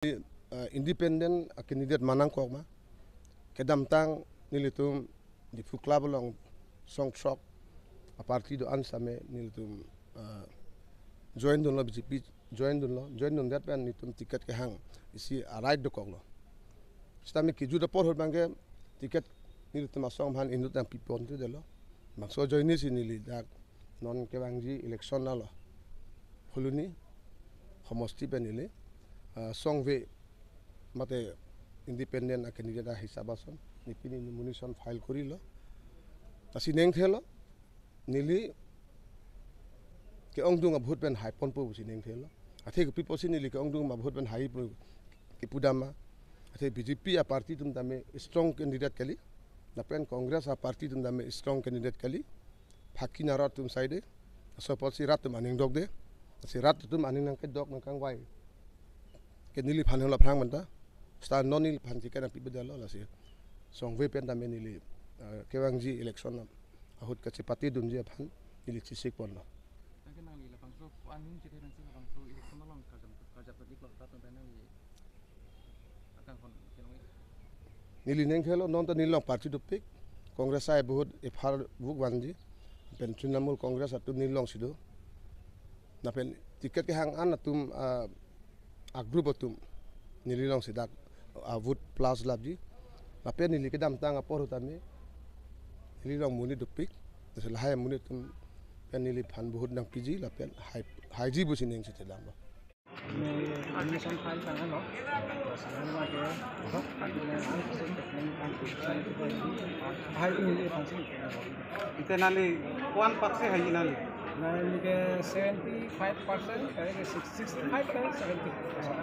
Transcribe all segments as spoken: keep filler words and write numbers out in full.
uh, independent a candidate ma nangkok ma. Kedamtang nelitum Diphu Club along song throk a party do-an same nelitum, uh, join dunlo, B J P join dunlo, join dundet pen nelitum ticket kehang isi a right dokoklo. Sitame kejut apor ahut abangke ticket nelitum asong aphan inut nangpiponthu detlo. Bangso ajoine si neli dak non kevangji election alo Phuloni homosti pen neli, ah, songve mate independent a candidate ahisap ason neli pini nomination file korilo. Lasi nengthelo neli ke-ongdung a vote pen haiponpo pusi nengthelo. Athe kopi pusi neli ke-ongdung a vote pen haipo kepudam ma? Athe B J P a party atum tame strong candidate kali, lapen Congress a party atum tame strong candidate kali. Phaki na rat atum saide, laso apotsi rat atum aning dokde, si rat atum aning nangkedok nangkangvai ke neliphan helo aphrang manta, seta non neliphan ticket nangpi bedetlo. Lasi songve pen tame neli, ah, kevangji election ahut kachepate dunji aphan neli chesik ponlo. Anke nangli labangso aning chethe nangsi labangso election along karjap karjap diklo, rat atum pen nangli akang kon kenong ik. Neli nengthelo non ta neli along party dopik, Congress ai bahut ephar vuk vanji, pen Trinamool Congress atum neli alongsi do. Lapen ticket kehang an atum, ah, a group atum neli alongsi dak, ah, vote plus lapji. Lapen neli kedamtang apor ahut tame neli along monit dopik, lasi lahai amonit atum pen neliphan vote nangpiji lapen hai haiji pusi neng si thelang ba. Nomination file tanglo. Hai, ini dia fungsi. Ite nangli ko-an percent hai nangli? Nangli ke seventy five percent, kali ke six, sixty five kali seventy.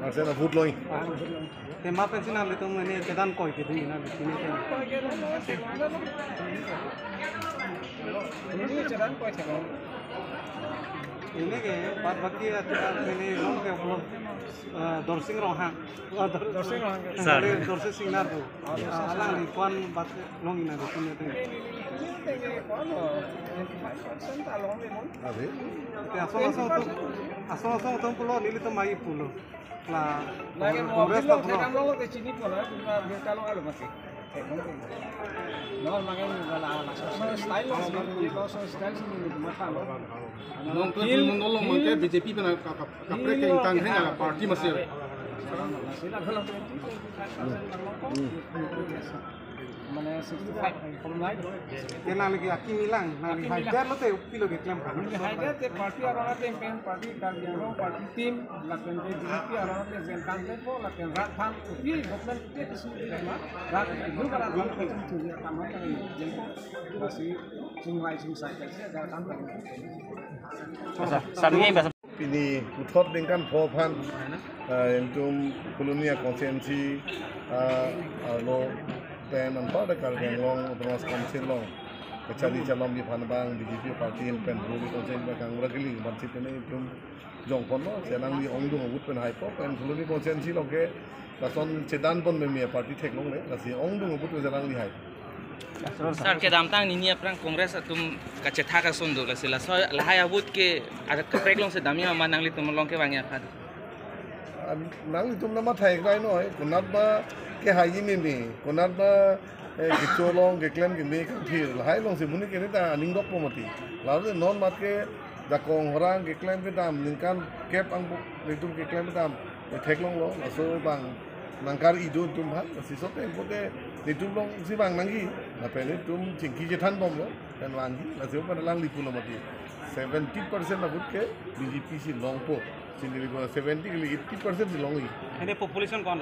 Percent vote loi. Ah, vote loi. Te ma pensi nanglitum ini chedan koi ke ding nangli sini ke? Koi ke ding, ini chedan koi thek. Ini ke, bad baki atu ini long ke belum, eh, Dorsing Ronghang. Oh, Dor- Dorsing Ronghang. Sir. Dorsing Singnar tu. Oh, Dorsing Singnar. Alangli ko-an bat long ina tu punya tu. Ini, ini, ini, ini, ko-an lo, ninety five percent ta long le mon. Abi? Te asong asong atum, asong asong atum pulo, nelitum mai pulo. La, lagi mau Congress bilang ta pulo. Saya kan lo ke sini pulo, kita, kita lo alo masih. Non mangen la la la so style lo, so style si ni matha lo. Non ke Trinamool along mangke B J P pen ka ka kaprek ke ingkang ring ala party masih. Sila kalau twenty, twenty five percent lo. Mane sixty five, kalau naik. Ke nangli ke akimi lang, nangli haijar lo te upi lo ke klem kan. Haijar te party aron ate pen party Karbi Anglong party team, lapen ke B J P aron ate jen kan te po, lapen rat aphan, upi government ke kisu di ma, rat itu kan rat itu tu dia kamar kan jen po. Masih sing lai sing sai kasi ada kan. Sir, sir, ini bahasa Pini puthot ningkan pho aphan, ah, ingtum Phuloni a constituency, ah, ah, lo pen anparta Karbi Anglong Autonomous Council along kachari chalomji aphan abang B J P party ahin pen Phuloni constituency abang kangra kili aphan si pini ingtum jongponlo, si nangli ongdung a-vote pen haipo pen Phuloni constituency along ke lason chedan pon meme party theklongle, lasi ongdung a-vote pen si nangli hai. Sir, kedamtang nini aphrang Congress atum kachethak ason do, lasi laso lahai a-vote ke ada kaprek along si damji ma nanglitum along kevangji aphan? An-, nanglitum nama thai krai noi, konat ma kehai meme, konat ma, eh, kecho along keklem keme kangthir, lahai along si monit kene ta aning dokpo mati. Lalu non mat ke jakong horang keklem kedam, ningkan kep angbu, nelitum keklem kedam, eh, theklonglo, laso abang nangkar-i do atum aphan, lasi sote pote nelitum along si vang nangji, lapen nelitum chingki chethan bomlo, pen vangji, lasi pen alangli pulo mati. Seventy percent a-vote ke B J P si longpo, si neli ko seventy kali eighty percent si longji. Ini population ko-an?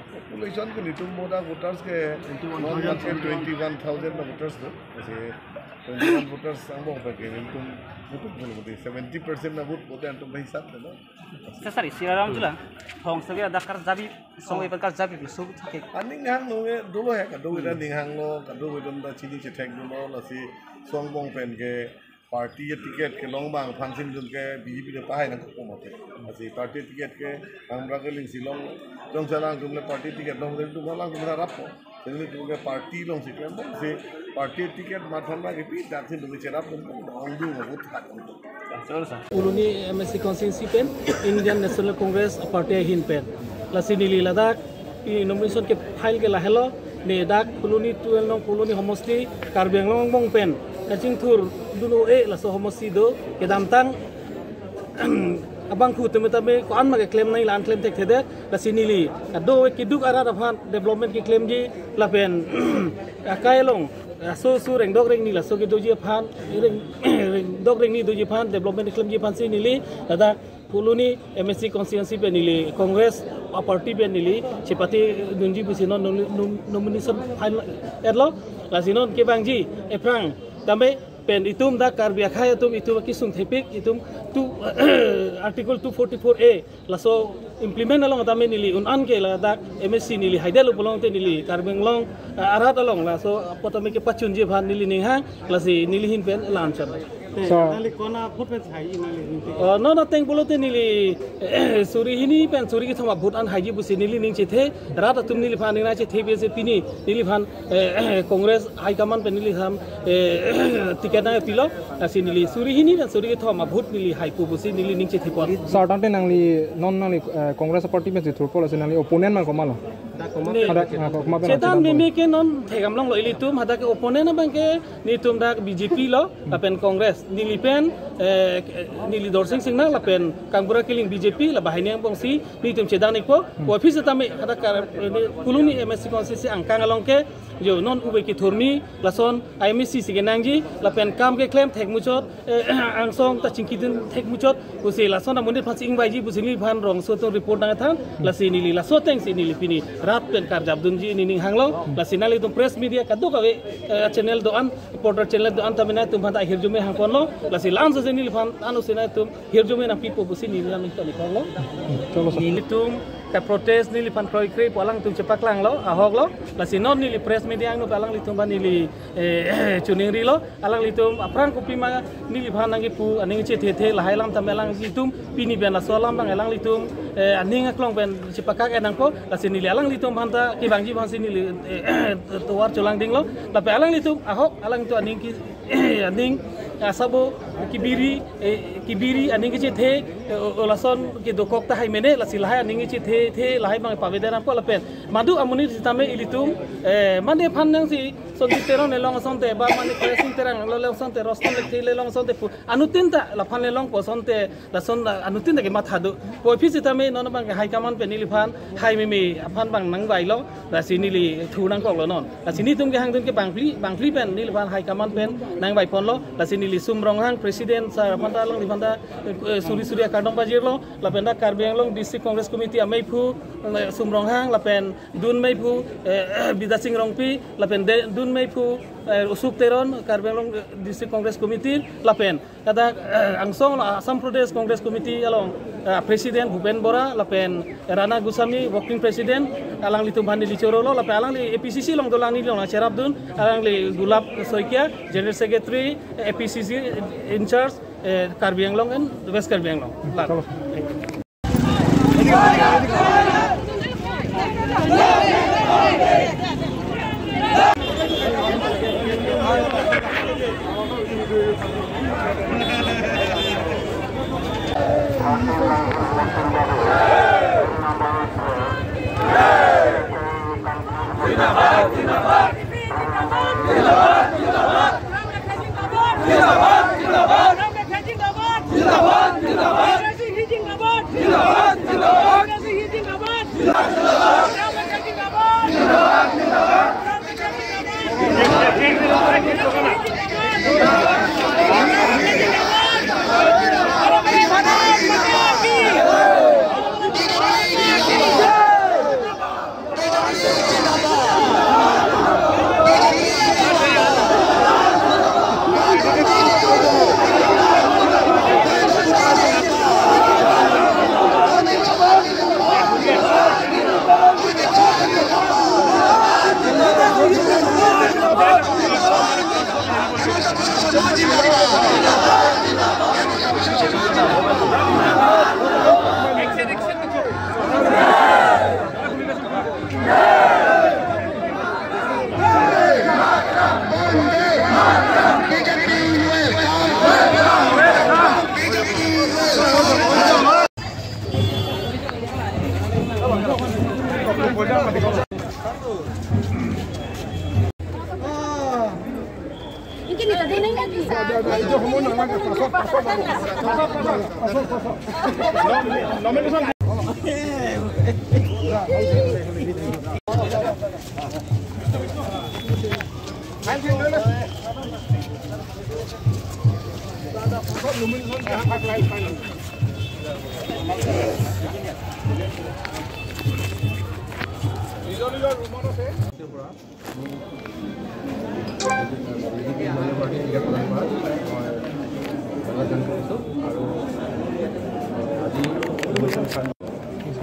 Population ke nelitum moda voters ke twenty-one thousand. Non ke twenty-one thousand a-voters do, lasi twenty-one voters angbong pen ke nelitum vote pulo mati, seventy percent a-vote pote antum hisap lo. Sir, sir, isi alam tu la. Hong sabi ada karjabi, song ipan karjabi, so thake. Aning hang nung e dolo he, kado ida ning hanglo, kado ida da chini chethek dolo, lasi song angbong pen ke party a-ticket kelong abang aphan si nelitum ke B J P le pahai nangkok mati. Lasi party a-ticket ke angbra ke ling si long, jongsi alangtum le party a-ticket long, nelitum alangtum le rappo. Nelitum ke party along si klem bomsi party ticket mathon lagi pi dak si nelitum cherap bompo, ongdung a-vote hat bompo. Sir, sir. Phuloni M A C constituency pen Indian National Congress party ahin pen Lasi neli ladak pi nomination ke file ke lahelo, ne dak Phuloni twelve nong Phuloni homosti Karbi Anglong angbong pen kachingthur dun-o-e laso homosti do, kedamtang abangphu tame tame ko-an ma keklem nangji la-an klem thekthedet. Lasi neli ado keduk arat aphan development keklemji lapen akai along aso su rengdok rengni laso kedoji aphan, reng rengdok rengni doji aphan, development keklemji aphansi neli ladak Phuloni M A C constituency pen neli Congress a party pen neli chepate dunji pusi non nom- nom- nomination file etlo. Lasi non kevangji ephrang tame pen itum dak Karbi akhei atum itum kesung thepik itum tu article two forty-four A laso implement along tame neli un-an ke ladak M A C neli haidetlo pulote neli Karbi Anglong, eh, arat along laso apot tame kepachunji aphan neli ninghang, lasi neli ahin pen la-an chot. So nangli kona vote pen haiji nangli ahin pen? Oh, non ateng pulote neli, eh, suri hini pen suri kethom avote an haiji pusi neli ning chethe, rat atum neliphan ning nangchethe pusi pini neliphan, eh, Congress high command pen neliphan, eh, ticket nangpilo, lasi neli suri hini pen suri kethom avote neli haipo pusi neli ning chethe pon. Sir, tangte nangli non nangli, eh, Congress party pensi thurpo, lasi nangli opponent ma komatlo? Ne. Hadak, ah, komat pen chetan nangli meme ke non thekdam longlo ilitum, hadak ke opponent abang ke netum dak B J P lo, lapen Congress. Neli pen, eh, neli Dorsing Singnar lapen Kangbura Killing B J P, la banghini angbongsi netum chedang ikpo. Puvoiphit setame hadak Kar- ne Phuloni M A C constituency angkang along ke jo non ove kethurmi lason I M A C si kenangji lapen kam keklem thek muchot, eh, angsong ta chingkidun thek muchot pusi lason amonit aphansi ingvaiji pusi neliphan rongso atum report nangthan, lasi neli laso atengsi neli pini rat pen karjap dunji neli ninghanglo. Lasi nanglitum press media kadokave, eh, channel do-an, reporter channel do-an tame nangtum aphanta ahirjume hangponlo. Lasi la-an sose neliphan anusina atum hirjume nangpipo pusi neli nangtum ikonglo. Cholo, sir. Nelitum ta protest neliphan kroikre pu alangtum chepaklanglo, ahoklo. Lasi non neli press media angno alanglitum aphan neli, eh, choningrilo. Alanglitum aphrang kopima neliphan nangkipu aning chethethe lahai alam tame alanglitum pini pen laso alam abang alanglitum, eh, aning aklong pen chepakak-et nangpo. Lasi neli alanglitum aphanta kevangji aphansi neli, eh, tovar cholangdinglo. Lapen alanglitum ahok alangtum aning ke aning asabo kebiri, eh, kebiri aning kechethe, eh, o- o lason kedokok tahai mene, lasi lahai aning kechethe the lahai abang paveda nangpo lapen madu amonit sitame ilitum, eh, mane aphan nangsi Sonjit Teron le long asonte, ba mane Khorsing Terang le long asonte, Rostam Lekthe le long asonte pu anuttin ta laphan le longpo asonte, lason, ah, anuttin ta kematha do. Puvoiphit setame non abang ke high command pen neliphan hai meme aphan abang nangvailo, lasi neli thu nangkoklo non. Lasi netum kehangdun ke bangphli, bangphli pen neliphan high command pen nangvaiponlo. Lasi neli Sum Ronghang president sir aphanta alangliphanta, eh, suri suri akardom pajirlo. Lapen dak Karbi Anglong District Congress Committee ameiphu, eh, Sum Ronghang, lapen dun meiphu, eh, Bidya Sing Rongpi, lapen de- dun meiphu, eh, Usuk Teron, Karbi Anglong, eh, District Congress Committee, lapen hadak, eh, angsong Assam Pradesh Congress Committee along, eh, President Bhupen Bora, lapen Rana Goswami, Working President, alanglitum aphan neli chorolo, lapen alangli A P C C along dolang neli along cherapdun, alangli Gulab Saikia, General Secretary, A P C C in charge, eh, Karbi Anglong and West Karbi Anglong. Cholo. Ini kita dengar lagi.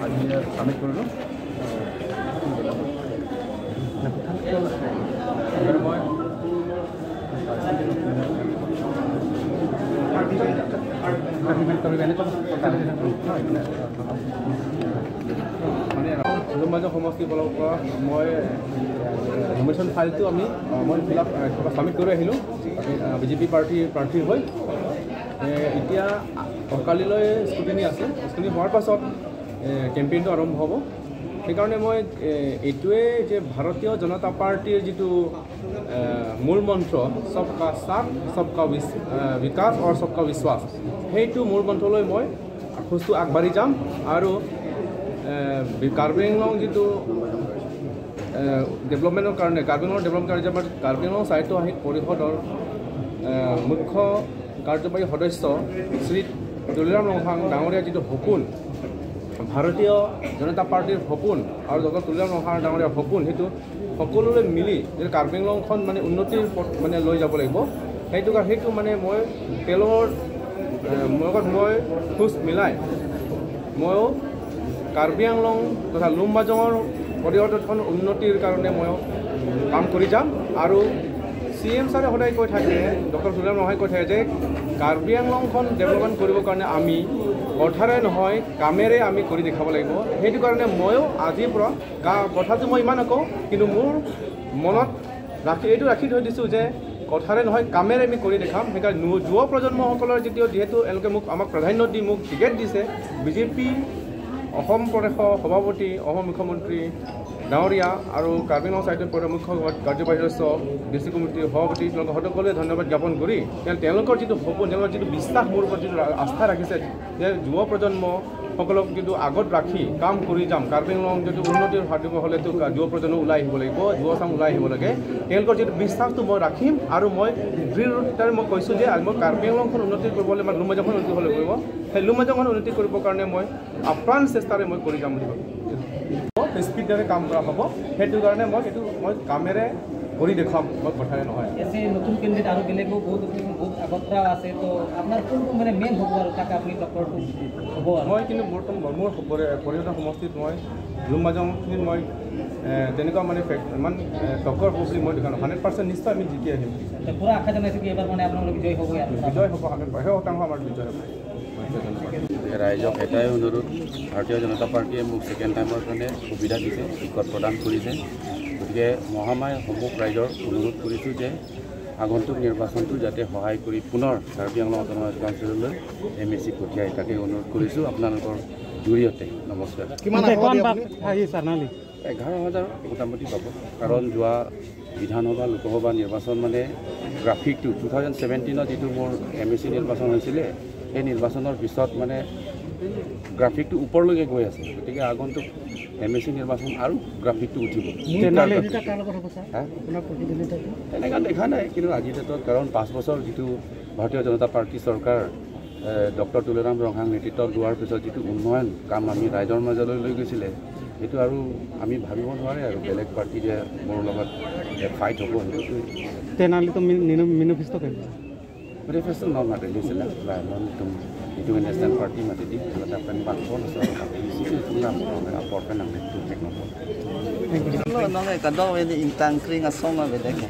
আজি চাবমিট কৰিলোঁ। মানে লুম্বাজং সমষ্টিৰ ফালৰ পৰা মই নমিনেশ্যন ফাইলটো আমি, আহ, মই ফিল আপ, আহ, চাবমিট কৰি আহিলোঁ। আমি, আহ, বিজেপি পাৰ্টি প্ৰাৰ্থী হৈ, এ, এতিয়া কালিলৈ স্ক্ৰুটিনি আছে। স্ক্ৰুটিনি হোৱাৰ পাছত, এ, কেম্পেইনটো আৰম্ভ হ'ব। সেইকাৰণে মই, এ, এইটোৱে যে ভাৰতীয় জনতা পাৰ্টিৰ যিটো, এ, মূল মন্ত্ৰ, সবকা সাথ, সবকা বিশ-, এ, বিকাশ আৰু সবকা বিশ্বাস, সেইটো মূল মন্ত্ৰ লৈ মই খোজটো আগবাঢ়ি যাম। আৰু, এ, বি-, কাৰ্বি আংলং যিটো, এ, ডেভেলপমেণ্টৰ কাৰণে, কাৰ্বি আংলং ডেভেলপমেণ্ট কাৰণে যে আমাৰ কাৰ্বি আংলং স্বায়ত্তশাসিত পৰিষদৰ, এ, মুখ্য কাৰ্যবাহী সদস্য শ্ৰী তুলিৰাম ৰংহাং ডাঙৰীয়া যিটো সপোন, ভাৰতীয় জনতা পাৰ্টিৰ সপোন আৰু ডক্টৰ তুলিৰাম ৰংহাং ডাঙৰীয়াৰ সপোন, সেইটো সকলোৱে মিলি যে কাৰ্বি আংলংখন মানে উন্নতিৰ পথ মানে লৈ যাব লাগিব। সেইটো কাৰ-, সেইটো মানে মই তেওঁলোকৰ, এ, লগত মই খোজ মিলাই ময়ো কাৰ্বি আংলং তথা লুম্বাজঙৰ পৰিৱৰ্তন উন্নতিৰ কাৰণে ময়ো কাম কৰি যাম। আৰু চি এম ছাৰে সদায় কৈ থাকে, ডক্টৰ তুলিৰাম ৰংহাঙে কৈ থাকে যে কাৰ্বি আংলংখন ডেভেলপমেণ্ট কৰিবৰ কাৰণে আমি কথাৰে নহয়, কামেৰে আমি কৰি দেখাব লাগিব। সেইটো কাৰণে ময়ো আজিৰ পৰা কা-, কথাটো মই ইমান নকওঁ, কিন্তু মোৰ মনত ৰাখি, এইটো ৰাখি থৈ দিছোঁ যে কথাৰে নহয়, কামেৰে আমি কৰি দেখাম। সেইকাৰণে নু-, যুৱ প্ৰজন্মসকলৰ যিটো, যিহেতু এওঁলোকে মোক, আমাক প্ৰাধান্য দি মোক টিকেট দিছে, বিজেপি অসম প্ৰদেশৰ সভাপতি, অসম মুখ্যমন্ত্ৰী ডাঙৰীয়া আৰু কাৰ্বি আংলং স্বায়ত্তশাসিত পৰিষদৰ মুখ্য কাৰ্যবাহী সদস্য, ডিষ্ট্ৰিক্ট কমিটিৰ সভাপতি, তেওঁলোকক সকলোকে ধন্যবাদ জ্ঞাপন কৰি, তেওঁ-, তেওঁলোকৰ যিটো সপোন, তেওঁলোকৰ যিটো বিশ্বাস, মোৰ ওপৰত যিটো ৰা-, আস্থা ৰাখিছে যে যুৱ প্ৰজন্মসকলক যিটো আগত ৰাখি কাম কৰি যাম, কাৰ্বি আংলং যিটো উন্নতিৰ সাধিব হ'লেতো কা-, যুৱ প্ৰজন্ম ওলাই আহিব লাগিব, যুৱ চাম ওলাই আহিব লাগে। তেওঁলোকৰ যিটো বিশ্বাসটো মই ৰাখিম আৰু মই দৃঢ়তাৰে মই কৈছোঁ যে আজি মই কাৰ্বি আংলংখন উন্নতি কৰিবলৈ, আমাৰ লুম্বাজংখন উন্নতি হ'বলৈ কৰিব। সেই লুম্বাজংখন উন্নতি কৰিবৰ কাৰণে মই আপ্ৰাণ চেষ্টাৰে মই কৰি যাম বুলি ভাবোঁ। স্পীডেৰে কাম কৰা হ'ব, সেইটো কাৰণে মই এইটো মই কামেৰে কৰি দেখুৱাম, মই কথাৰে নহয়। এছে নতুন কেণ্ডিডেট আৰু বেলেগো বহুত, বহুত আগত আছে, তো আপোনাৰ কোনটো মানে মেইন হ'ব আৰু তাকে আপুনি টক্কৰটো হ'ব আৰু? মই কিন্তু বৰ্তমান মোৰ পৰি-, পৰিষদৰ সমষ্টিত মই লুম্বাজংখিনিত মই, এ, তেনেকুৱা মানে ফেক-, ইমান, এ, টক্কৰ হ'ব বুলি মই দেখা নাই। হাণ্ড্ৰেড পাৰ্চেণ্ট নিশ্চয় আমি জিকি আহিম। তো পুৰা আশা জনাইছোঁ কি এইবাৰ মানে আপোনালোক বিজয়ী হ'বই আৰু? বিজয় হ'ব, হাণ্ড্ৰেড পাৰ্চেণ্ট, এশ শতাংশ আমাৰ বিজয় হ'ব। ৰাইজক এটাই অনুৰোধ, ভাৰতীয় জনতা পাৰ্টীয়ে মোক ছেকেণ্ড টাইমৰ কাৰণে সুবিধা দিছে, টিকট প্ৰদান কৰিছে। গতিকে মহামায়া সম্মুখ ৰাইজৰ অনুৰোধ কৰিছোঁ যে আগন্তুক নিৰ্বাচনটো যাতে সহায় কৰি পুনৰ কাৰ্বি আংলং অট'নমাছ কাউন্সিললৈ এম এ চি পঠিয়ায়, তাকে অনুৰোধ কৰিছোঁ আপোনালোকৰ জৰিয়তে। নমস্কাৰ। কিমান আশাবাদী আপুনি? এঘাৰ হাজাৰ মোটামুটি পাব, কাৰণ যোৱা বিধানসভা, লোকসভা নিৰ্বাচন মানে গ্ৰাফিকটো টু থাউজেণ্ড ছেভেণ্টিনত যিটো মোৰ এম এ চি নিৰ্বাচন হৈছিলে, সেই নিৰ্বাচনৰ পিছত মানে গ্ৰাফিকটো ওপৰলৈকে গৈ আছে। গতিকে আগন্তুক এম এ চি নিৰ্বাচন আৰু গ্ৰাফিকটো উঠিব। মোৰ তেনেহ'লে প্ৰতিদ্বন্দ্বিতা কাৰ লগত হ'ব, ছাৰ? হা? আপোনাৰ প্ৰতিদ্বন্দ্বিতাটো? তেনেকুৱা দেখা নাই, কিন্তু আজিৰ ডেটত, কাৰণ পাঁচ বছৰ যিটো ভাৰতীয় জনতা পাৰ্টি চৰকাৰ, এ, ডক্টৰ তুলিৰাম ৰংহাং নেতৃত্বত লোৱাৰ পিছত যিটো উন্নয়ন কাম আমি ৰাইজৰ মাজলৈ লৈ গৈছিলে, সেইটো আৰু আমি ভাবিব নোৱাৰে আৰু বেলেগ পাৰ্টি যে মোৰ লগত যে ফাইট হ'ব, সেইটো তেনেহ'লে তো মি-, নিনো-, মেনিফেষ্টো কেনেকুৱা? মেনিফেষ্টো নমাতে দিছিলে, প্ৰায় মই একদম এইটো নেশ্যনেল পাৰ্টি মাতি দি, কিবা এটা প্লেন বাক হ'ল, আচলতে বাকী বেছি একো নাম নহয়, আৰু বৰপেন নাম একো ঠিক নহ'ল। Nang kadokave neli ingtang kring asong ave deke.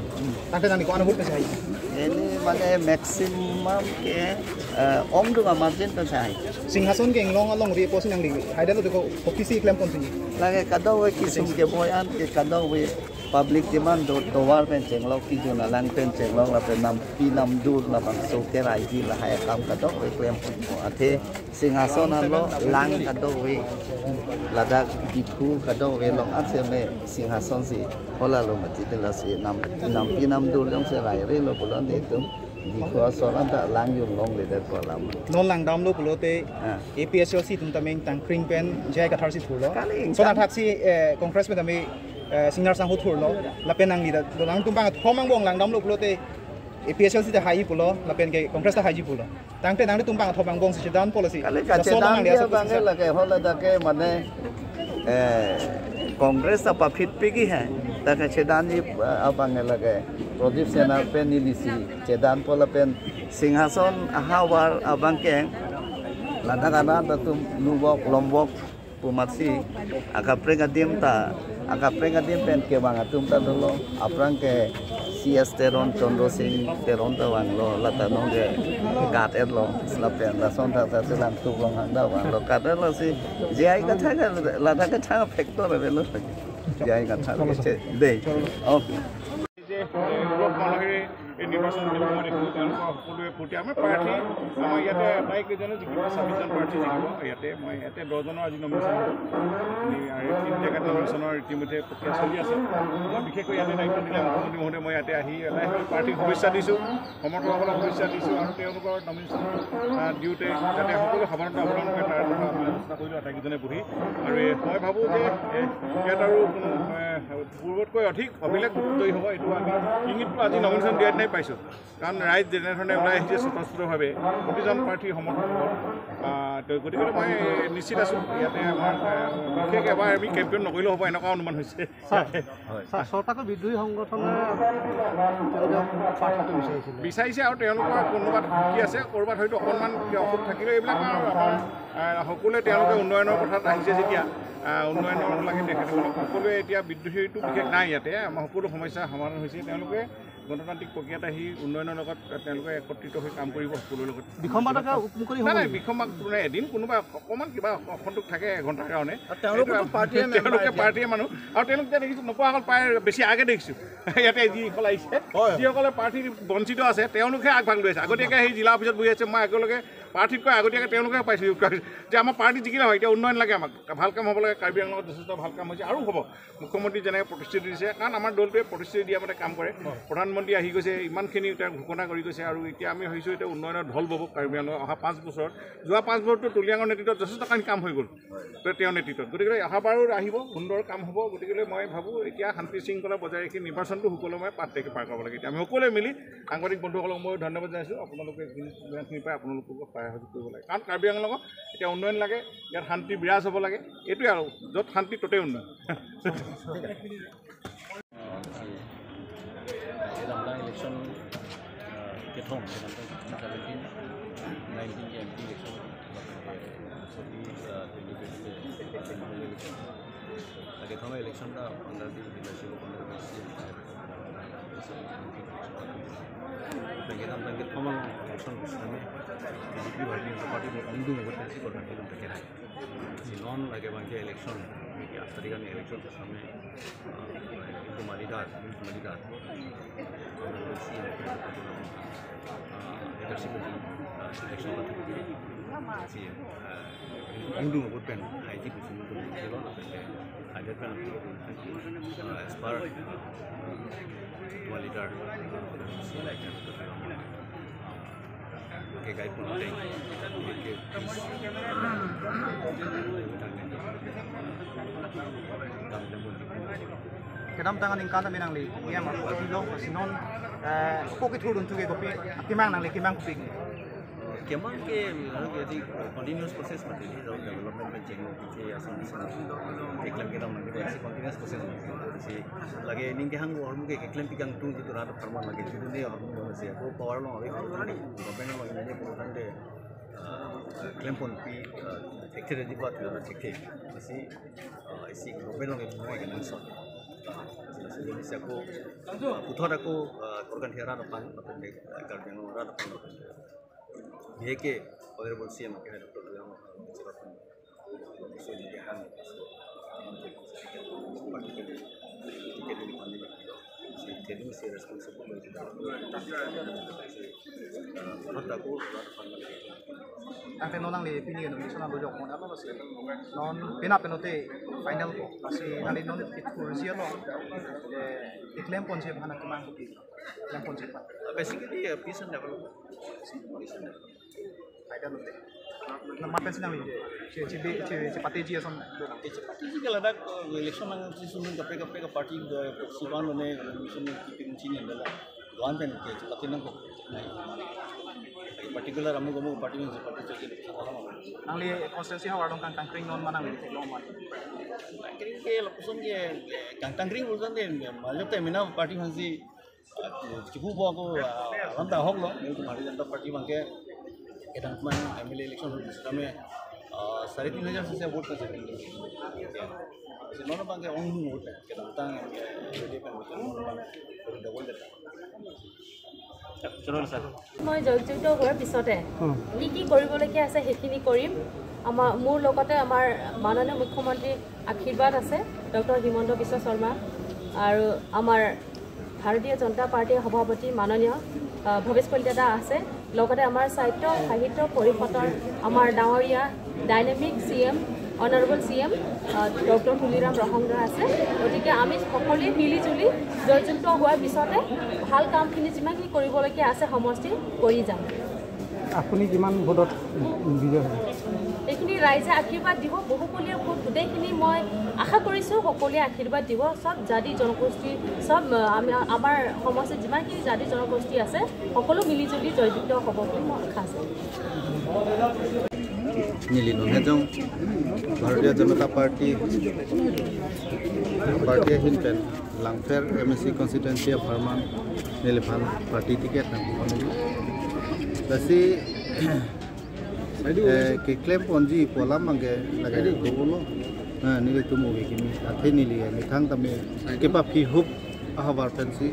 Tangte nangli ko-an vote pensi hai? Neli mane maximum ke, eh, ongdung amargin pensi hai. Singhason ke inglong along ri apotsi nangli haidetlo, deko kopisi klem ponsi? Lake kadokave kesung keboi an ke kadokave Public demand do tovar pen chenglok, kijun alang pen chenglok, lapen nampi namdur labangso keraiji lahai akam kadokave klem athe Singhason anlo lang kadokave, ladak Diphu kadokave along anse me Singhason si hala lo mati, lasi nam nampi namdur jongsi rairelo pulo netum Diphu ason anta lang jun longledet pu alam. Non langdamlo pulote Ah. A P H L C atum tame ingtangkring pen J I Kathar si thurlo. Kali ingtang- Sonathaksi, eh, Congress pen tame, eh, Singnar Sangho thurlo. Lapen nangli ta dolang atum bang athom angbong langdamlo pulote A P H L C ta haiji pulo, lapen ke Congress ta haiji pulo. Tangte nanglitum bang athom angbong si chedan pulo si. Kali Laso kachedan nangli dia asap bang sisa. Lake hola dake mane, eh, Congress ta paphit pigi hai. Ta kachedanji, eh, abang lake Pradip Sena pen neli si chedan pu lapen Singhason ahavar abangke ladak arat atum nubok lombok pu amatsi akaprek adim ta, akaprek adim pen kevang atum ta dolo, aphrang ke C S Teron, Chandra Singh Teron ta vanglo, lata nonke kat-etlo, lapen lason thakthak si Langtuk Ronghang ta vanglo, kat-etlo si J I Kathar ke ladak ke thang factor avelo, J I Kathar ke che-, dei. Okay. যে, এ, ব্লক মানসিৰ এই নিৰ্বাচন বুলি মই দেখোঁ, তেওঁলোকৰ সকলোৱে ফূৰ্তি। আমাৰ প্ৰাৰ্থী, আমাৰ ইয়াতে আটাইকেইজনে জিকিব, ছাব্বিছজন প্ৰাৰ্থী জিকিব। ইয়াতে মই ইয়াতে দহজনৰ আজি নমিনেশ্যন হ'ব। আমি আৰু এই তিনি জেগাত নমিনেশ্যনৰ ইতিমধ্যে প্ৰক্ৰিয়া চলি আছে। মই বিশেষকৈ ইয়াতে দায়িত্ব দিলে মুখ্যমন্ত্ৰী মহোদয় মই ইয়াতে আহি এটাই প্ৰাৰ্থীক শুভেচ্ছা দিছোঁ, সমৰ্থকসকলক শুভেচ্ছা দিছোঁ আৰু তেওঁলোকৰ নমিনেশ্যন, আ, দিওঁতে যাতে সকলো সাৱধানতা অৱলম্বন কৰে তাৰ কথা আমি আলোচনা কৰিলোঁ আটাইকেইজনে বহি। আৰু এই মই ভাবোঁ যে, এ, ইয়াত আৰু কোনো, এ, পূৰ্বতকৈ অধিক অভিলেখ জয়ী হ'ব, এইটো আমি ইংগিতটো আজি নমিনেশ্যন দিয়াৰ দিনাই পাইছোঁ। কাৰণ ৰাইজ যেনেধৰণে ওলাই আহিছে স্বতঃস্ফূৰ্তভাৱে প্ৰতিজন প্ৰাৰ্থীৰ সমৰ্থকসকল, আহ, তো গতিকে মই নিশ্চিত আছোঁ ইয়াতে আমাৰ, আহ, বিশেষ এবাৰ আমি কেম্পেইন নকৰিলেও হ'ব, এনেকুৱা অনুমান হৈছে। ছাৰ, হয়। ছাৰ, ছটাকৈ বিদ্ৰোহী সংগঠনে তেওঁলোকে প্ৰাৰ্থীত্ব বিচাৰিছিলে। বিচাৰিছে আৰু তেওঁলোকৰ কোনোবাত কি আছে, ক'ৰবাত হয়তো অকণমান কিবা অসুখ থাকিলেও এইবিলাক আৰু আমাৰ, আহ, সকলোৱে তেওঁলোকে উন্নয়নৰ কথাত আহিছে যেতিয়া, আহ, উন্নয়নৰ লাগে তেখেতসকলক সকলোৱে এতিয়া বিদ্ৰোহীটো বিশেষ নাই ইয়াতে, আমাৰ সকলো সমস্যা সমাধান হৈছে। তেওঁলোকে গণতান্ত্ৰিক প্ৰক্ৰিয়াত আহি উন্নয়নৰ লগত তেওঁলোকে একত্ৰিত হৈ কাম কৰিব সকলোৰে লগত। বিষম বাদকে উপ-, মুকলি হ'ব নাই, নাই, নেকি? বিষম বাদ কোনো নাই। এদিন কোনোবা অকণমান কিবা অসন্তোষ থাকে এঘণ্টাৰ কাৰণে। আৰু তেওঁলোকেতো এইটো পাৰ্টিয়ে মেম্বাৰ তেওঁলোকে এতিয়া। পাৰ্টিয়ে মানুহ। আৰু তেওঁলোকে এতিয়া দেখিছোঁ নোপোৱা হ'ল, প্ৰায় বেছি আগে দেখিছোঁ। ইয়াতে যিসকল আহিছে, হয়। যিসকলে প্ৰাৰ্থী বঞ্চিত আছে, তেওঁলোকে আগভাগ লৈ আছে। আগতীয়াকৈ আহি জিলা অফিচত বহি আছে, মই একেলগে প্ৰাৰ্থীতকৈ আগতীয়াকৈ তেওঁলোকে পাইছোঁ যে আমাৰ প্ৰাৰ্থী জিকিলে হয়, এতিয়া উন্নয়ন লাগে আমাক, ভাল কাম হ'ব লাগে। কাৰ্বি আংলঙত যথেষ্ট ভাল কাম হৈছে আৰু হ'ব। মুখ্যমন্ত্ৰী যেনেকে প্ৰতিশ্ৰুতি দিছে, কাৰণ আমাৰ দলটোৱে প্ৰতিশ্ৰুতি দিয়া মতে কাম কৰে। হয়। প্ৰধানমন্ত্ৰী আহি গৈছে, ইমানখিনি তেওঁ ঘোষণা কৰি গৈছে, আৰু এতিয়া আমি ভাবিছোঁ এতিয়া উন্নয়নৰ ঢল বব কাৰ্বি আংলঙত অহা পাঁচ বছৰত। যোৱা পাঁচ বছৰতো তুলিয়াঙৰ নেতৃত্বত যথেষ্টখিনি কাম হৈ গ'ল, হয়। তো তেওঁৰ নেতৃত্বত। গতিকে অহাবাৰো আহিব, সুন্দৰ কাম হ'ব। গতিকে মই ভাবোঁ এতিয়া শান্তি শৃংখলা বজাই ৰাখি নিৰ্বাচনটো সুকলমে পাঠ তেকে পাৰ কৰিব লাগে। এতিয়া আমি সকলোৱে মিলি সাংবাদিক বন্ধুসকলক মই ধন্যবাদ জনাইছোঁ। আপোনালোকে যিমানখিনি পাৰে আপোনালোকক সহায় সহযোগ কৰিব লাগে, কাৰণ কাৰ্বি আংলঙত এতিয়া উন্নয়ন লাগে, ইয়াত শান্তি বিৰাজ হ'ব লাগে। এইটোৱে আৰু, য'ত শান্তি ত'তেই উন্নয়ন। Kedamtang election, eh, kethom, kedamtang seventeen, nineteen ke M P election, eh, twenty twenty-five ke general election. Lake kethom election ta pondro din, kedamtang kethom election kami B J P Bharatiya Janata Party ko ungdung ko tensi ko nanti ko kena. Si non lake abangke election, lake asari kan election ke sampai, ah, itu malidat, itu malidat. Kalau si, ah, leadership, ah, election, si, ah, ungdung vote pen, I G P si ungdung vote pen, I G P pen, ah, as per, ah, itu malidat, si, like, ah, Okay, guide pon teng. Okay, please. Kedamtang aningkan ta menang le. Ya, ma, pilo, sinon, eh, kopi thurdun tuke kopi, kimang nang le, kimang kopi. Kimang ke, anu ke, di continuous process mati, di development pen cheng. Si ason ason keklem kedam nang, si continuous process. Si lake ning kehang ahormu ke keklem pi kangtung jitu rat apharman lake jitu ne ahormu lo si ako power lo ave, government lo ne pon tangte, ah, klem ponpi, ah, thekthe jibat lo thekthe. Si, ah, si government lo ne mo ke nang son. Si, si ako, ah, puthot ako, ah, korkan hera na pan, na pan de, ah, Karbi Anglong rat aphan. Biheke Honorable C M ke hai Doctor Tuliram, ah, Sirapun. So, dia kan, so, ah, particularly, particularly, Tangte non nangli pini nomination alo jok mon alo basi. Non pina penote final ko. Basi nangli non kithurji alo. Eh, keklem ponji aphan nangkemang kopi. Keklem ponji aphan. Basically, uh, peace and development. Peace and development. Final lote. Nangma pensi nangli. Che, che, che, che, chepatiji ason. Chepatiji ke ladak, uh, election nangji ason kaprek kaprek party do, sivan lone, election keeping chini adalah. Doan pen ke, chepati nangkok. Particular amuk amuk party nang chepati chokji. Nangli constituency havar along Kangtangkring non ma nangli theklong ma? Kangtangkring ke lapuson ke, Kangtangkring pulotangte, majok te mina party aphansi, ah, chipu bo ako, ah, alam ta ahok lo, nelitum Bharatiya Janata Party abangke, kedamtang M L A election hol sitame, ah, sare tin hajar sisa vote ta sitame. Sitame abangke ong vote, kedamtang M L A election hol abang, double data. মই জয়যুক্ত হোৱাৰ পিছতে কি কি কৰিবলগীয়া আছে সেইখিনি কৰিম। আমাৰ, মোৰ লগতে আমাৰ মাননীয় মুখ্যমন্ত্ৰী আশীৰ্বাদ আছে, ডক্টৰ হিমন্ত বিশ্ব শৰ্মা, আৰু আমাৰ ভাৰতীয় জনতা পাৰ্টীৰ সভাপতি মাননীয়, আহ, ভৱেশ কলিতা দা আছে, লগতে আমাৰ সাহিত্য, সাহিত্য পৰিষদৰ আমাৰ ডাঙৰীয়া dynamic C M, honourable C M, ah, doctor Tuliram Ronghang দা আছে। গতিকে আমি সকলোৱে মিলি জুলি জয়যুক্ত হোৱাৰ পিছতে ভাল কামখিনি যিমানখিনি কৰিবলগীয়া আছে সমষ্টি কৰি যাম। আপুনি কিমান ভোটত বিজয় হ'ব? এইখিনি ৰাইজে আশীৰ্বাদ দিব, বহুমূলীয়া ভোট গোটেইখিনি মই আশা কৰিছোঁ সকলোৱে আশীৰ্বাদ দিব। চব জাতি জনগোষ্ঠী, চব, আহ, আমি, আমাৰ সমষ্টিত যিমানখিনি জাতি জনগোষ্ঠী আছে সকলো মিলি জুলি জয়যুক্ত হ'ব বুলি মই আশা আছে। Neli non hejong Bharatiya Janata Party, party ahin pen Langpher M A C constituency apharman neliphan party ticket nangkok. Lasi, eh, keklem ponji pu alam abangke lake dolo. Ah, nelitum ove kimi. Athe neli methang tame kepaphi hup ahavar pensi,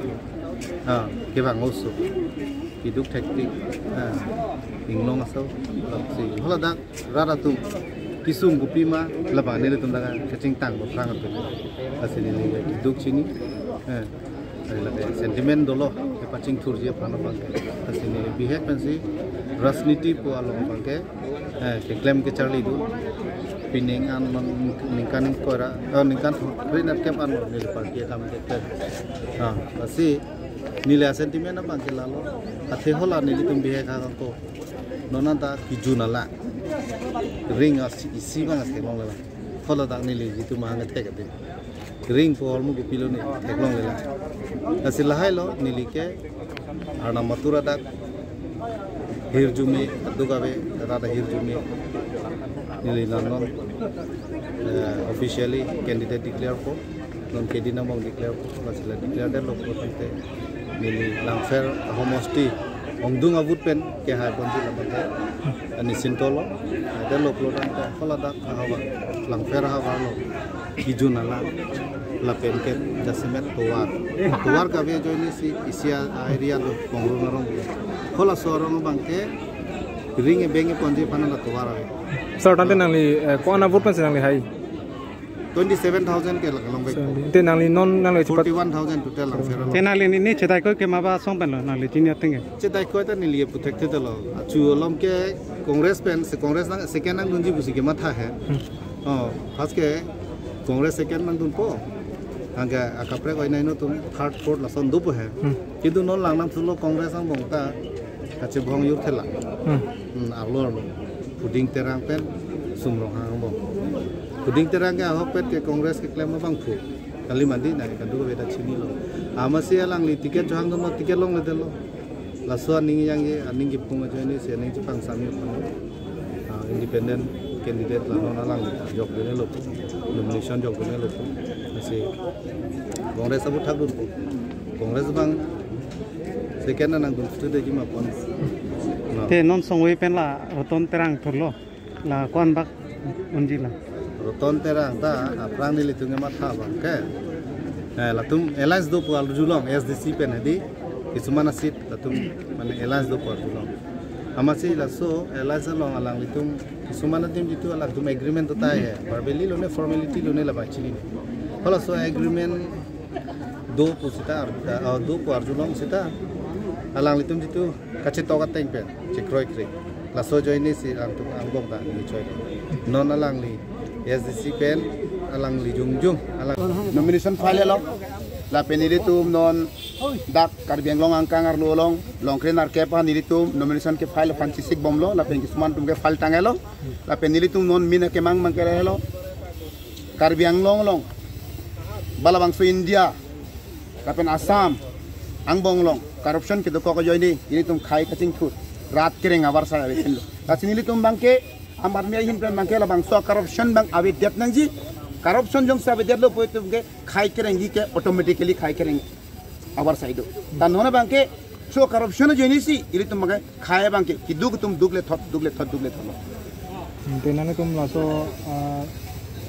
ah, kevang oso. Keduk thektik, ah, inglong aso, lasi. Haladak rat atum kesung kopima, labang nelitum dak kachingthang aphrang atum. Lasi neli keduk chini, eh, lake sentiment dolo, kepachingthurji aphan abangke. Lasi neli bihek pensi, rajniti pu along abangke, eh, keklem kecharli dun. Pining an non ningkan ingkoi ra, eh, ningkan kre-nerkep an non neli party akam keklem. Ah, lasi neli asentiment abangke lalo. Athe hala nelitum bihek ha kangko. Non anta kejun alang. Ring as isi abang as theklonglelang. Haladak neli jitu mahang thek ate. Ring pu ahormu kopilo ne theklonglelang. Lasi lahai lo neli ke Arnam atur adak hirjume, aduk ave rat ahirjume. Neli non non, eh, officially candidate declare po. Non keding angbong declare po. Lasi la declare detlo pulotangte neli Langpher ahomosti ongdung a-vote pen kehai ponji labangke ani sinto lo. Detlo pulotangte haladak ahavar, Langpher ahavar lo kejun alang lapen ke jasemet tovar. Tovar kave ajoine si isi a-area lo Kongrung arong. Halaso arong abangke ring ebeng ponji aphan la tovar ave. Sir, tangte nangli, eh, ko-an a-vote pensi nangli hai? Twenty-seven thousand ke lak long bek. Te nangli non nangli chepat. Forty-one thousand total Langpher along. Te nangli ne, ne chedaikoi ke maba asong pen lo nangli chini ateng ke? Chedaikoi ta neli pu thekthedetlo. Achu alom ke Congress pen, se Congress nang second nangdunji pusi kematha he. Hmm. Oh, first ke Congress second nangdunpo. Anke akaprek oinai no atum third, fourth lason dopo he. Hmm. Kintu non langnangthulo Congress angbong ta kachebong yur thela. Hmm. Hmm, arlo arlo. Puding Terang pen Sum Ronghang angbong. Puding Terang ke ahok pen ke Congress keklem abangphu. Kali mandi na kadokave ta chinilo. Amatsi alangli ticket chohangdunlo, ticket longledetlo. Laso aning yangji, aning kepung ajoine si aning chepangsam aphan, ah, independent candidate la non alang jokdunlo. Nomination jokdunlo. Lasi Congress a-vote thakdunpo. Congress abang second nangdun student ji ma pon. No. Te non songve pen la Roton Terang thurlo. La ko-an bak unji la? Roton Terang ta aphrang nelitum kematha abangke, eh, latum alliance dopo arjulong A S D C pen hedi. Kisuman a-seat latum mane alliance dopo arjulong. Amatsi laso alliance along alanglitum kisuman adim jitu alangtum agreement dotai he. Verbally lone formality lone la bachini ne. Halaso agreement Do pu seta, ar-, ah, do pu arjulong seta, alanglitum jitu kachetok ateng pen chekroikre. Laso ajoine si alangtum angbong ta neli choi. Non alangli A S D C pen alangli jongjong alang nomination file lo. Lapen nelitum non dak Karbi Anglong angkang arlo along, Longkre nerkep aphan nelitum nomination ke file aphan chesik bomlo, lapen kisuman atum ke file tanglo. Lapen nelitum non mina kemang mang ke lo. Karbi Anglong along, ba labangso India, lapen Assam angbong along corruption kedokok ajoine nelitum khei kachingthur, rat kereng avarsai ave thinlo. Lasi nelitum abangke, Aam Aadmi ahin pen abangke labangso corruption abang avedet nangji. Corruption jongsi avedetlo pu itum ke khei kerengji ke automatically khei kereng avarsai do. Ta non abangke so corruption ajoine si ilitum abangke khei abangke keduk atum duk le thot, duk le thot, duk le thot lo. Hmm, penang atum laso, ah,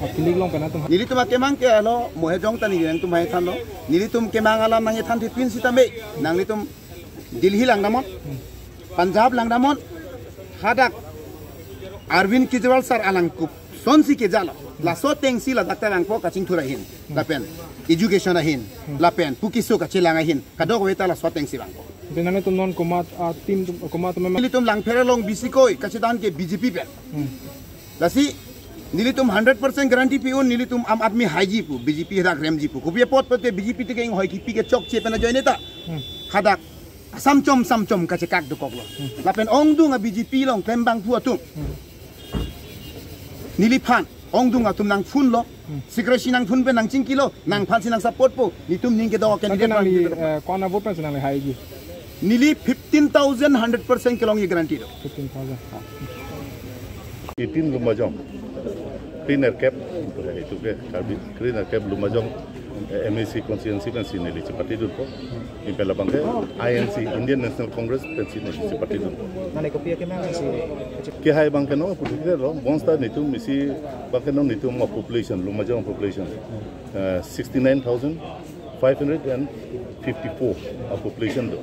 akilik along penang atum. Nelitum akemang ke lo, mo he jong ta neli nangtum hai thanlo. Nelitum kemang alam nangthan thipin sitame, nanglitum Delhi lang damnon, Punjab lang damnon, hadak Arvind Kejriwal sir alang koson si kejalo. Laso ateng si ladak ta vangpo, kachingthur ahin, lapen education ahin, lapen pu keso kachelang ahin, kadokave ta laso ateng si vangpo. Penang atum non komat, ah, team atum, komat atum memang. Nelitum Langpher along bisikoi kachedan ke B J P pen. Hmm. Lasi nelitum hundred percent guarantee pi-un, nelitum Aam Aadmi haiji pu, B J P hadak remji pu. Kopi apot pote B J P tike inghoi kipi kechokche pen ajoine ta. Hmm. Hadak asam chom sam chom kachekak dokoklo. Hmm. Lapen ongdung a B J P along klembangphu atum. Hmm. Neliphan ongdung atum nang phone lo. Hmm. Secrecy nang phone pen nang chingkilo, nangphan si nang support po. Nelitum ning kedo Anke candidate nangli, nang eh, ko-an a vote pensi nangli haiji? Neli fifteen thousand hundred percent kelongji guarantee do. Fifteen thousand. Eighteen Lumbajong. Kre nerkep, itu ke, Karbi, kre nerkep Lumbajong, eh, M A C constituency pensi neli chepatedunpo. Lapen labangke I N C, Indian National Congress pensi neli chepatedunpo. Nangli kopi akemang si? Kehai abangke non pu thikre lo, bonseta nelitum isi abangke non nelitum a population, Lumbajong population, eh, sixty-nine thousand five hundred and fifty-four a population do.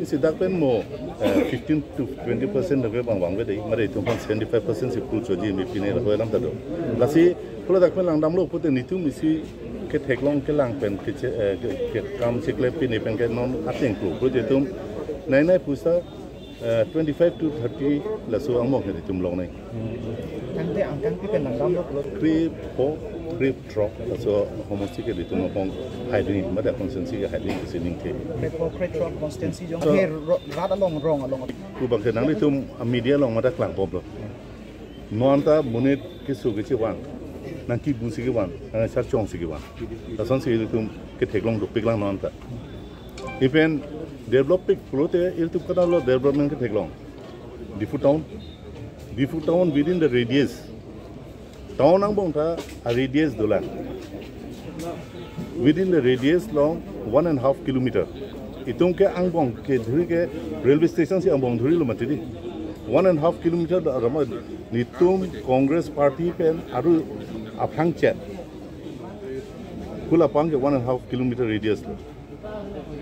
Isi dak pen mo, eh, fifteen to twenty percent do ke bang bang bede, mari itum aphan seventy-five percent si pu choji mi pine la ko lam ta do. Lasi pulo dak pen lang damlo pute nelitum isi ketheklong kelang pen keche, eh, ke, ke kam chekle pine pen ke non ateng klo pute itum nai nai pusa, eh, twenty-five to thirty laso angbong ke itum longnai. Tangte angkang pi pen lang damlo pulo? Kre pho, kre throk, laso homosti ke itum angbong haiding, mada constituency ke haiding ke sining the. Kre pho, kre throk constituency jong. So, he ro-, rat along rong along. Pu abangke nanglitum a media along mada klangbomlo. Non ta monit keso kechevan, nang kibu si kevan, nang sar chong si kevan. Lason si itum ketheklong dopik lang non ta. Lapen develop pik pulote itum kadalo development ketheklong. Diphu town, Diphu town within the radius. Town angbong ta a radius dolang. Within the radius along one and half kilometer. Itum ke angbong ke dhuri ke railway station si angbong dhurilo mati di. One and half kilometer do arama nelitum Congress party pen aru aphrang chet. Hula abangke one and half kilometer radius lo.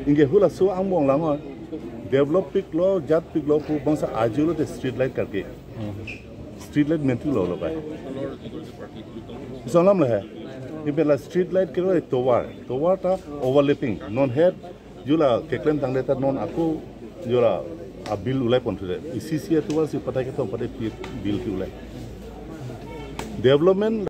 Anke hulaso angbong lang develop piklo, jat piklo pu bangso ajo lote street light karke. Street light mentu lo lo pai. Solam le he. Ipe la street light ke lo tovar. Tovar ta overlapping. Non het jula keklem tangdet ta non ako jula a bill ulai pon thu de. Isi isi tovar si patai kethom patai pi bill ke ulai. Development